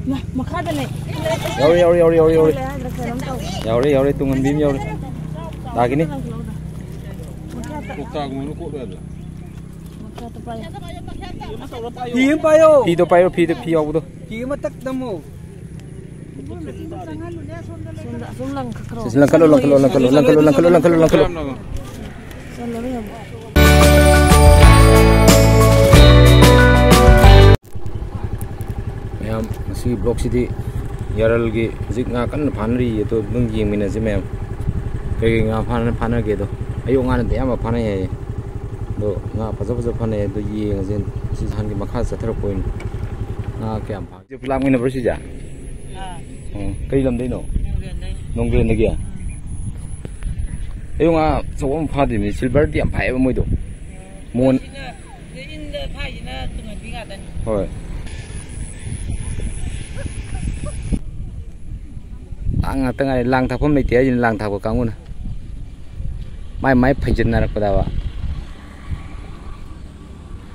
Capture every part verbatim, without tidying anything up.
ꯃꯈꯥꯗꯅꯦ꯫ ꯌꯥꯎꯔꯦ, ꯌꯥꯎꯔꯦ, ꯌꯥꯎꯔꯦ, ꯌꯥꯎꯔꯦ, ꯌꯥꯎꯔꯦ꯫ ꯂꯩ ꯍꯥꯏꯗ꯭ꯔꯥ ꯀꯩꯅꯣꯝ ꯇꯧ꯫ ꯌꯥꯎꯔꯦ, ꯌꯥꯎꯔꯦ, ꯇꯨꯡꯍꯟꯕꯤ ꯑꯃ ꯌꯥꯎꯔꯦ꯫ ꯂꯥꯛꯈꯤꯅꯤ꯫ ꯃꯈꯥꯗ꯫ ꯀꯧꯇꯥꯒꯨꯝꯕꯅ ꯀꯣꯠꯂꯣ ꯍꯥꯏꯕ꯭ꯔꯥ? ꯃꯈꯥꯗ ꯄꯥꯏꯌꯨ꯫ ꯐꯤ ꯑꯃ ꯄꯥꯏꯌꯣ꯫ ꯐꯤꯗꯣ ꯄꯥꯏꯌꯣ, ꯐꯤꯗꯣ, ꯐꯤ ꯌꯥꯎꯕꯗꯣ꯫ ꯐꯤ ꯑꯃ ꯇꯛ ꯅꯝꯃꯣ꯫ ꯁꯣꯝꯗ ꯑꯁꯨꯝ ꯂꯪꯈꯠꯈ꯭ꯔꯣ꯫ ꯁꯤ ꯂꯪꯈꯠꯂꯣ, ꯂꯪꯈꯠꯂꯣ, ꯂꯪꯈꯠꯂꯣ, ꯂꯪꯈꯠꯂꯣ, ꯂꯪꯈꯠꯂꯣ, ꯂꯪꯈꯠꯂꯣ, ꯂꯪꯈꯠꯂꯣ꯫ ꯆꯜꯂꯔꯣꯏ ꯑꯃꯨꯛ꯫ ꯃꯌꯥꯝ, ꯉꯁꯤꯒꯤ vlogꯁꯤꯗꯤ ꯌꯥꯔꯜꯒꯤ ꯍꯧꯖꯤꯛ ꯉꯥ ꯀꯟꯅ ꯐꯥꯅꯔꯤꯌꯦ, ꯑꯗꯣ ꯑꯗꯨꯝ ꯌꯦꯡꯃꯤꯟꯅꯁꯤ ꯃꯌꯥꯝ꯫ ꯀꯩꯀꯩ ꯉꯥ ꯐꯥꯅ-, ꯐꯥꯅꯒꯦꯗꯣ꯫ ꯑꯌꯣꯛ ꯉꯥꯅꯗꯤ ꯑꯌꯥꯝꯕ ꯐꯥꯅꯩ ꯍꯥꯏꯌꯦ꯫ ꯑꯗꯣ ꯉꯥ ꯐꯖ ꯐꯖ ꯐꯥꯅꯩ, ꯑꯗꯣ ꯌꯦꯡꯉꯁꯤ꯫ ꯁꯤ ꯅꯍꯥꯟꯒꯤ ꯃꯈꯥ ꯆꯠꯊꯔꯛꯄ ꯑꯣꯏꯅ ꯉꯥ ꯀꯌꯥꯝ ꯐꯥꯒꯦ꯫ ꯂꯥꯛꯃꯤꯟꯅꯕ꯭ꯔꯣ ꯁꯤꯁꯦ? ꯑꯥ꯫ ꯑꯣ, ꯀꯔꯤ ꯂꯝꯗꯩꯅꯣ? ꯅꯣꯡꯒ꯭ꯔꯦꯟꯗꯩ꯫ ꯅꯣꯡꯒ꯭ꯔꯦꯟꯗꯒꯤ? ꯑꯌꯣꯛ ꯉꯥ ꯑꯆꯧꯕ ꯑꯃ ꯐꯥꯗ꯭ꯔꯤꯕꯅꯤ, silverꯗꯤ ꯌꯥꯝ ꯐꯥꯏꯌꯦꯕ ꯃꯣꯏꯗꯣ꯫ ꯃꯣꯟ- ꯁꯤꯅ, ꯁꯤꯗ ꯏꯟꯗ ꯐꯥꯏꯁꯤꯅ ꯇꯨꯡꯍꯟꯕꯤ ꯉꯥꯛꯇꯅꯤ꯫ ꯍꯣꯏ꯫ ꯂꯥꯡ ꯉꯥꯛꯇ ꯉꯥꯏꯔꯦ, ꯂꯥꯡ ꯊꯥꯛꯐꯝ ꯂꯩꯇꯦ ꯍꯥꯏꯁꯤꯅ ꯂꯥꯡ ꯊꯥꯛꯄ ꯀꯥꯡꯕꯨꯅ꯫ ꯃꯥꯏ ꯃꯥꯏ ꯐꯩꯖꯤꯟꯅꯔꯛꯄꯗꯕ꯫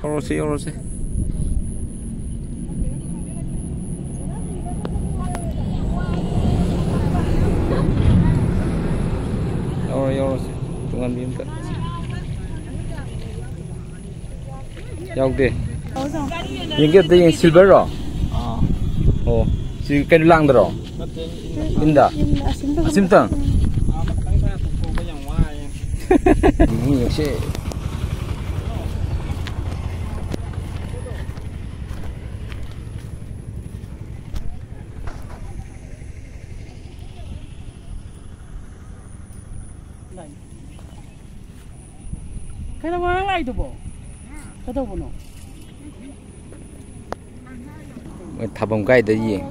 ꯌꯧꯔꯁꯤ, ꯌꯧꯔꯁꯤ꯫ ꯌꯧꯔ-, ꯌꯧꯔꯁꯤ꯫ ꯇꯨꯡꯍꯟꯕꯤ ꯑꯝꯇ꯫ ꯌꯥꯎꯗꯦ꯫ ꯌꯦꯡꯒꯦ ꯑꯝꯇ ꯌꯦꯡ-, silverꯔꯣ? ꯑꯥ꯫ ꯑꯣ꯫ ꯁꯤ ꯀꯩꯅꯣ ꯂꯥꯡꯗꯔꯣ? ꯅꯠꯇꯦ, ꯏꯟꯗ꯫ ꯏꯟꯗ? ꯏꯟꯗ ꯑꯁꯤꯝꯇ ꯑꯁꯤꯝꯇꯪ? ꯑꯥ, ꯃꯊꯪ ꯈꯔ ꯇꯣꯛꯊꯣꯛꯄ ꯌꯥꯝ ꯋꯥꯏꯌꯦ꯫ ꯌꯦꯡꯁꯦ꯫ ꯀꯩꯗꯧꯕ ꯅꯪ ꯂꯥꯛꯏꯗꯨꯕꯣ? ꯀꯩꯗꯧꯕꯅꯣ? ꯃꯣꯏ ꯊꯥꯐꯝ ꯀꯥꯏꯗ ꯌꯦꯡ-,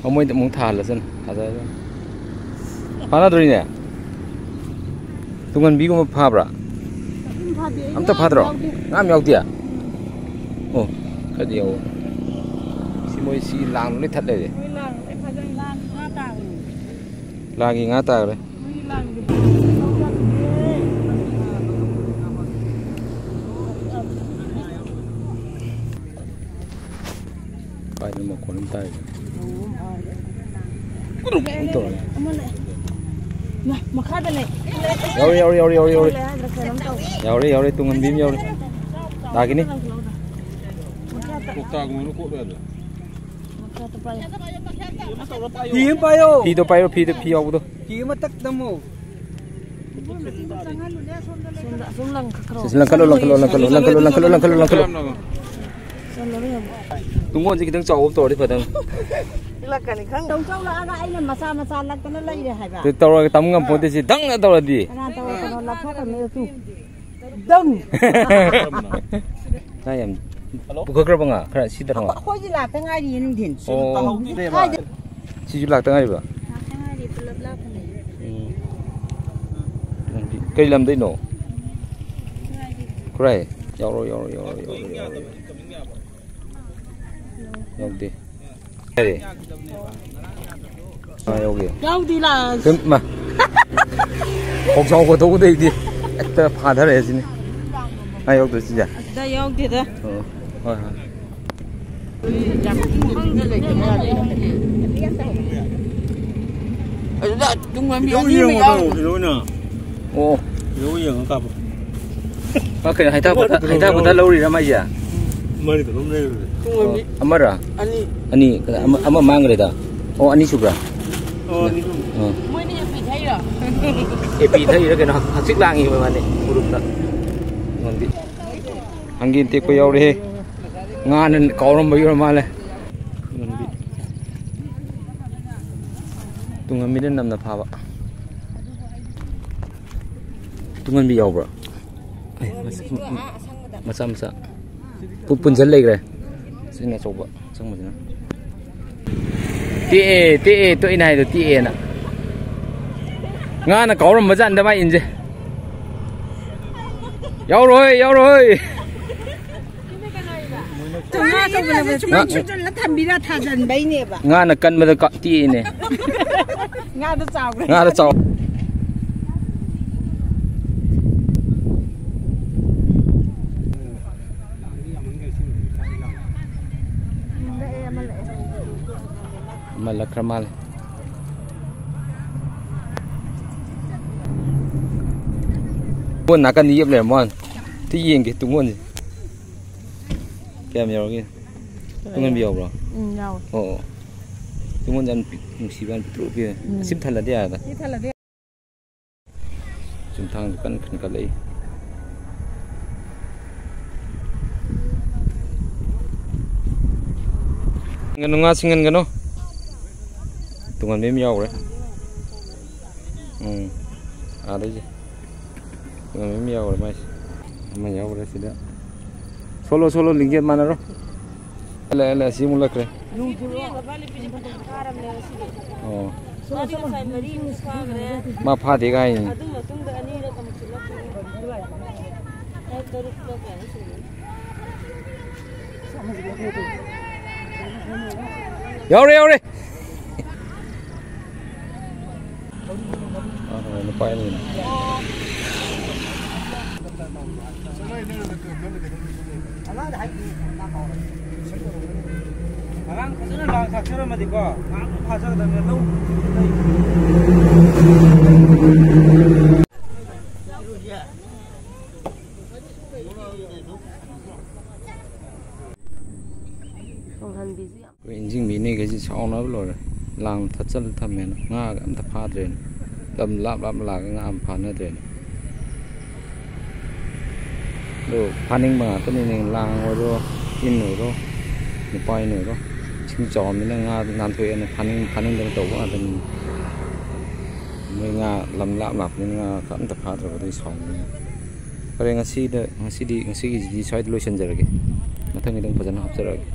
ꯑꯣ, ꯃꯣꯏꯗ ꯑꯃꯨꯛ ꯊꯥꯍꯜꯂꯁꯅꯨ꯫ ꯊꯥꯗꯔꯁꯅꯨ꯫ ꯐꯥꯅꯗ꯭ꯔꯤꯅꯦ? ꯇꯨꯡꯍꯟꯕꯤꯒꯨꯝꯕ ꯐꯥꯕ꯭ꯔꯥ? ꯑꯗꯨꯝ ꯐꯥꯗꯦ꯫ ꯑꯝꯇ ꯐꯥꯗ꯭ꯔꯣ? ꯌꯥꯎꯗꯦ꯫ ꯉꯥ ꯑꯝ ꯌꯥꯎꯗꯦ? ꯑꯣ, ꯈꯔꯗꯤ ꯌꯥꯎꯕ꯫ ꯁꯤ ꯃꯣꯏ ꯁꯤ ꯂꯥꯡ ꯂꯣꯏ ꯊꯠ ꯂꯩꯔꯦ꯫ ꯃꯣꯏ ꯂꯥꯡ ꯂꯣꯏ ꯐꯥꯖꯤꯟ-, ꯂꯥꯡ ꯉꯥ ꯇꯥꯕꯅꯤ꯫ ꯂꯥꯡꯒꯤ ꯉꯥ ꯇꯥꯈ꯭ꯔꯦ꯫ ꯃꯣꯏ ꯂꯥꯡꯒꯤ꯫ ꯄꯥꯏꯗꯅ ꯃꯈꯣꯟ ꯑꯃ ꯇꯥꯏ꯫ ꯀꯨꯗ꯭ꯔꯨꯛ ꯑꯃ ꯇꯧꯔꯦ꯫ ꯃꯥ, ꯃꯈꯥꯗ ꯂꯩ꯫ ꯌꯥꯎꯔꯦ, ꯌꯥꯎꯔꯦ, ꯌꯥꯎꯔꯦ, ꯌꯥꯎꯔꯦ, ꯌꯥꯎꯔꯦ꯫ ꯂꯩ ꯍꯥꯏꯕ꯭ꯔꯥ ꯀꯩꯅꯣꯝ ꯇꯧ꯫ ꯌꯥꯎꯔꯦ, ꯌꯥꯎꯔꯦ, ꯇꯨꯡꯍꯟꯕꯤ ꯑꯃ ꯌꯥꯎꯔꯦ꯫ ꯂꯥꯛꯈꯤꯅꯤ꯫ ꯃꯈꯥꯗ꯫ ꯀꯧꯇꯥꯒꯨꯝꯕꯅ ꯀꯣꯠꯂꯣ ꯌꯥꯗ꯭ꯔꯣ? ꯃꯈꯥꯗ ꯄꯥꯏꯌꯨ꯫ ꯐꯤ ꯑꯃ ꯄꯥꯏꯌꯣ꯫ ꯐꯤꯗꯣ ꯄꯥꯏꯔꯣ, ꯐꯤꯗꯣ, ꯐꯤ ꯌꯥꯎꯕꯗꯣ꯫ ꯐꯤ ꯑꯃ ꯇꯛ ꯅꯝꯃꯣ꯫ ꯁꯣꯝꯗ ꯑꯁꯨꯝ ꯂꯪꯈꯠꯈ꯭ꯔꯣ꯫ ꯁꯤ ꯂꯪꯈꯠꯂꯣ, ꯂꯪꯈꯠꯂꯣ, ꯂꯪꯈꯠꯂꯣ, ꯂꯪꯈꯠꯂꯣ, ꯂꯪꯈꯠꯂꯣ, ꯂꯪꯈꯠꯂꯣ, ꯂꯪꯈꯠꯂꯣ꯫ ꯆꯠꯂꯔꯣꯏ ꯑꯃꯨꯛ꯫ ꯇꯨꯡꯒꯣꯟꯁꯦ ꯈꯤꯇꯪ ꯆꯥꯎꯕ ꯑꯃ ꯇꯧꯔꯗꯤ ꯐꯗꯧꯅꯤ꯫ ꯂꯛꯀꯅꯤ ꯈꯪꯗꯦ꯫ ꯇꯧ ꯆꯧꯂꯛꯑꯒ ꯑꯩꯅ ꯃꯆꯥ ꯃꯆꯥ ꯂꯛꯇꯅ ꯂꯩꯔꯦ ꯍꯥꯏꯕ꯫ ꯑꯗꯨ ꯇꯧꯔꯒ ꯇꯝ ꯉꯝꯄꯣꯠꯇꯦ ꯁꯤ ꯗꯪꯅ ꯇꯧꯔꯗꯤ꯫ ꯀꯅꯥ ꯇꯧꯔꯛꯄꯅꯣ? ꯂꯥꯞꯊꯣꯛꯀꯅꯤ ꯑꯗꯨ꯫ ꯗꯪ! ꯉꯥ ꯌꯥꯝ ꯄꯨꯈꯠꯈ꯭ꯔꯕ ꯉꯥ? ꯈꯔ ꯁꯤꯗꯔꯣ? ꯑꯩꯈꯣꯏꯗꯤ ꯂꯥꯛꯇ ꯉꯥꯏꯔꯤꯌꯦ ꯅꯨꯡꯊꯤꯟ꯫ ꯑꯣ꯫ ꯀꯥꯏꯗ? ꯁꯤꯁꯨ ꯂꯥꯛꯇ ꯉꯥꯏꯔꯤꯕ? ꯂꯥꯛꯇ ꯉꯥꯏꯔꯤ, ꯄꯨꯂꯞ ꯂꯥꯛꯄꯅꯦ꯫ ꯎꯝ꯫ ꯀꯩ ꯂꯝꯗꯩꯅꯣ? ꯈꯨꯔꯥꯏ꯫ ꯌꯥꯎꯔꯣ, ꯌꯥꯎꯔꯣ, ꯌꯥꯎꯔꯣ, ꯌꯥꯎꯔꯣ, ꯌꯥꯎꯔꯣ꯫ ꯌꯥꯎꯗꯦ꯫ ꯀꯔꯤ? ꯑꯥ, ꯌꯥꯎꯒꯦ꯫ ꯌꯥꯎꯗꯤ ꯂꯥꯛꯑꯁꯤ꯫ ꯁꯨꯝ, ꯃꯥ꯫ ꯈꯣꯡꯖꯥꯎ ꯈꯣꯠꯇꯧꯕꯗꯩꯗꯤ ꯍꯦꯛꯇ ꯐꯥꯊꯔꯛꯑꯦ ꯁꯤꯅꯤ꯫ ꯑꯥ, ꯌꯥꯎꯗ꯭ꯔꯣ ꯁꯤꯁꯦ? ꯑꯗꯨꯗ ꯌꯥꯎꯗꯦꯗ꯫ ꯑꯣ, ꯍꯣꯏ, ꯍꯣꯏ꯫ ꯌꯥꯝ ꯈꯪꯗ ꯂꯩꯇꯕ ꯌꯥꯗꯦ꯫ ꯑꯗꯨꯗ ꯇꯨꯡꯍꯟꯕꯤ ꯑꯅꯤ ꯑꯃ ꯌꯥꯎꯔꯤ꯫ ꯑꯣ꯫ ꯌꯦꯡꯉꯣ ꯀꯥꯞꯄꯣ꯫ ꯃꯥ ꯀꯩꯅꯣ, ꯍꯩꯊꯥ ꯈꯣꯊꯥ, ꯍꯩꯊꯥ ꯈꯣꯊꯥ ꯂꯧꯔꯤꯔꯥ ꯃꯥꯏꯁꯦ? ꯃꯥꯅꯤ ꯀꯩꯅꯣꯝ ꯂꯩꯔꯨꯔꯦ꯫ ꯇꯨꯡꯍꯟꯕꯤ ꯑꯣ, ꯑꯃꯔꯥ? ꯑꯅꯤ꯫ ꯑꯅꯤ, ꯑꯃ, ꯑꯃ ꯃꯥꯡꯈ꯭ꯔꯦꯗ꯫ ꯑꯣ, ꯑꯅꯤ ꯁꯨꯕ꯭ꯔꯥ? ꯑꯣ, ꯑꯅꯤ ꯁꯨꯕ꯫ ꯑꯥ꯫ ꯃꯣꯏꯅ ꯑꯦꯄꯤ ꯊꯛꯏꯔꯣ? ꯑꯦꯄꯤ ꯊꯛꯏꯔꯥ ꯀꯩꯅꯣ? ꯍꯛꯆꯤꯛ ꯂꯥꯡꯉꯤꯕ ꯃꯥꯅꯤ ꯒ꯭ꯔꯨꯞꯇ꯫ ꯇꯨꯡꯍꯟꯕꯤ꯫ ꯍꯪꯒꯦꯟ ꯇꯦꯛꯄ ꯌꯥꯎꯔꯦꯍꯦ꯫ ꯉꯥꯅ ꯀꯥꯎꯔꯝꯕꯒꯤ ꯑꯣꯏꯔ ꯃꯥꯜꯂꯦ꯫ ꯇꯨꯡꯍꯟꯕꯤ꯫ ꯇꯨꯡꯍꯟꯕꯤꯅ ꯅꯝꯅ ꯐꯥꯕ꯫ ꯇꯨꯡꯍꯟꯕꯤ ꯌꯥꯎꯕ꯭ꯔꯥ? ꯑꯦ, ꯃꯆꯥ, ꯃꯆꯥ, ꯃꯆꯥ꯫ ꯄꯨ-, ꯄꯨꯟꯁꯤꯜ ꯂꯩꯈ꯭ꯔꯦ꯫ ꯁꯤꯅ ꯑꯆꯧꯕ ꯑꯁꯪꯕꯁꯤꯅ꯫ ꯇꯦꯛꯑꯦ, ꯇꯦꯛꯑꯦ, ꯇꯣꯛꯏꯅ ꯍꯥꯏꯗꯣ ꯇꯦꯛꯑꯦꯅ꯫ ꯉꯥꯅ ꯀꯥꯎꯔꯝꯕ ꯖꯥꯠꯅꯤꯗ ꯃꯥꯏ ꯏꯟꯁꯦ꯫ ꯌꯥꯎꯔꯣꯏ, ꯌꯥꯎꯔꯣꯏ꯫ ꯉꯥ ꯑꯆꯧꯕꯅꯦꯕ, ꯁꯨꯃꯥꯏꯅ ꯁꯨꯠꯆꯜꯂ ꯊꯝꯕꯤꯔ ꯊꯥꯖꯟꯕꯩꯅꯦꯕ꯫ ꯉꯥꯅ ꯀꯟꯕꯗ ꯀ-, ꯇꯦꯛꯏꯅꯦ꯫ ꯉꯥꯗꯣ ꯆꯥꯎꯈ꯭ꯔꯦ꯫ ꯉꯥꯗꯣ ꯆꯥꯎ-꯫ ꯃꯜꯂꯛꯈ꯭ꯔ ꯃꯥꯜꯂꯦ꯫ ꯀꯣꯟ ꯅꯥꯀꯟꯗ ꯌꯦꯞ ꯂꯩꯔꯝꯃꯣ꯫ ꯑꯝꯇ ꯌꯦꯡꯒꯦ ꯇꯨꯡꯒꯣꯟꯁꯦ꯫ ꯀꯌꯥꯝ ꯌꯥꯎꯔꯒꯦ? ꯇꯨꯡꯍꯟꯕꯤ ꯌꯥꯎꯕ꯭ꯔꯣ? ꯎꯝ, ꯌꯥꯎꯋꯦ꯫ ꯑꯣ, ꯑꯣ꯫ ꯇꯨꯡꯍꯟꯕꯤ ꯌꯥꯝ ꯄꯤꯛ-, ꯅꯨꯡꯁꯤꯕ ꯌꯥꯝ ꯄꯤꯛꯇ꯭ꯔꯨ ꯄꯤꯛꯑꯦ꯫ ꯎꯝ꯫ ꯑꯁꯤꯝ ꯊꯜꯂꯗꯤ ꯌꯥꯔꯦꯗ꯫ ꯁꯤ ꯊꯜꯂꯗꯤ꯫ ꯆꯨꯝꯊꯥꯡꯁꯨ ꯀꯟꯅ ꯈꯟꯒꯠꯂꯛꯏ꯫ ꯁꯤꯡꯒꯅꯨ, ꯉꯥ ꯁꯤꯡꯒꯟꯒꯅꯨ꯫ ꯇꯨꯡꯍꯟꯕꯤ ꯑꯃ ꯌꯥꯎꯈ꯭ꯔꯦ꯫ ꯎꯝ꯫ ꯑꯥꯗꯩꯁꯦ꯫ ꯇꯨꯡꯍꯟꯕꯤ ꯑꯃ ꯌꯥꯎꯈ꯭ꯔꯦ ꯃꯥꯏꯁꯦ꯫ ꯑꯃ ꯌꯥꯎꯈ꯭ꯔꯦ ꯁꯤꯗ꯫ ꯁꯣꯂꯣ, ꯁꯣꯂꯣ, ꯂꯤꯡꯖꯦꯜ ꯃꯥꯟꯅꯔꯣ꯫ ꯑꯂꯦ, ꯑꯂꯦ, ꯑꯁꯤ ꯑꯃꯨꯛ ꯂꯛꯈ꯭ꯔꯦ꯫ ꯑꯣ꯫ ꯃꯥꯗꯤ ꯉꯁꯥꯏ ꯃꯔꯤꯃꯨꯛ ꯐꯥꯈ꯭ꯔꯦ꯫ ꯃꯥ ꯐꯥꯗꯦꯒ ꯍꯥꯏꯅꯤ꯫ ꯑꯗꯨ ꯃꯇꯨꯡꯗ ꯑꯅꯤꯔꯛ ꯑꯃꯨꯛꯁꯨ ꯂꯛꯈ꯭ꯔꯦ꯫ ꯇꯔꯨꯛꯂ ꯀꯌꯥꯅꯣ ꯁꯨꯔꯦ꯫ ꯌꯥꯎꯔꯦ, ꯌꯥꯎꯔꯦ꯫ ꯑꯥ, ꯅꯨꯄꯥ ꯑꯅꯤꯅ꯫ ꯑꯉꯥꯡ ꯐꯖꯅ ꯂꯥꯡ ꯊꯥꯛꯆꯔꯝꯃꯗꯤꯀꯣ, ꯉꯥ ꯐꯥꯖꯒꯗꯕꯅꯦ, ꯂꯧ꯫ ꯇꯨꯡꯍꯟꯕꯤꯁꯨ ꯌꯥꯝ ꯑꯩꯈꯣꯏ ꯏꯟꯖꯤꯡ ꯃꯤꯅꯤꯈꯩꯁꯤ ꯁꯥꯎꯅꯕ ꯂꯣꯏꯔꯦ꯫ ꯂꯥꯡ ꯊꯠꯆꯜꯂ ꯊꯝꯃꯦꯅ ꯉꯥꯒ ꯑꯝꯇ ꯐꯥꯗ꯭ꯔꯦꯅ꯫ ꯂꯝ ꯂꯥꯞ ꯂꯥꯞ ꯂꯥꯛꯑꯒ ꯉꯥ ꯑꯃ ꯐꯥꯅꯗ꯭ꯔꯦꯅ꯫ ꯑꯗꯣ ꯐꯥꯅꯤꯡꯕ ꯉꯥꯛꯇꯅꯤꯅꯦ꯫ ꯂꯥꯡ ꯑꯣꯏꯔꯣ, ꯏꯟ ꯑꯣꯏꯔꯣ, ꯅꯨꯄꯥ ꯏꯟ ꯑꯣꯏꯔꯣ꯫ ꯏꯁꯤꯡ ꯆꯥꯎꯔꯝꯅꯤꯅ ꯉꯥ ꯅꯥꯟꯊꯣꯛꯑꯦꯅ ꯐꯥꯅꯤꯡ-, ꯐꯥꯅꯤꯡꯗꯅ ꯇꯧꯕ ꯉꯥꯛꯇꯅꯤ꯫ ꯃꯣꯏ ꯉꯥ ꯂꯝ ꯂꯥꯞ ꯂꯥꯞꯄꯅꯤꯅ ꯉꯥ ꯑꯝꯇ ꯐꯥꯗ꯭ꯔꯕꯗꯤ ꯁꯥꯎꯅꯤꯡꯉꯤ꯫ ꯐꯔꯦ, ꯉꯁꯤꯗ, ꯉꯁꯤꯗꯤ, ꯉꯁꯤꯒꯤꯁꯤꯗꯤ ꯁ꯭ꯋꯥꯏꯗ ꯂꯣꯏꯁꯤꯟꯖꯔꯒꯦ꯫ ꯃꯊꯪꯒꯤꯗꯪ ꯐꯖꯅ ꯍꯥꯞꯆꯔꯛꯑꯒꯦ꯫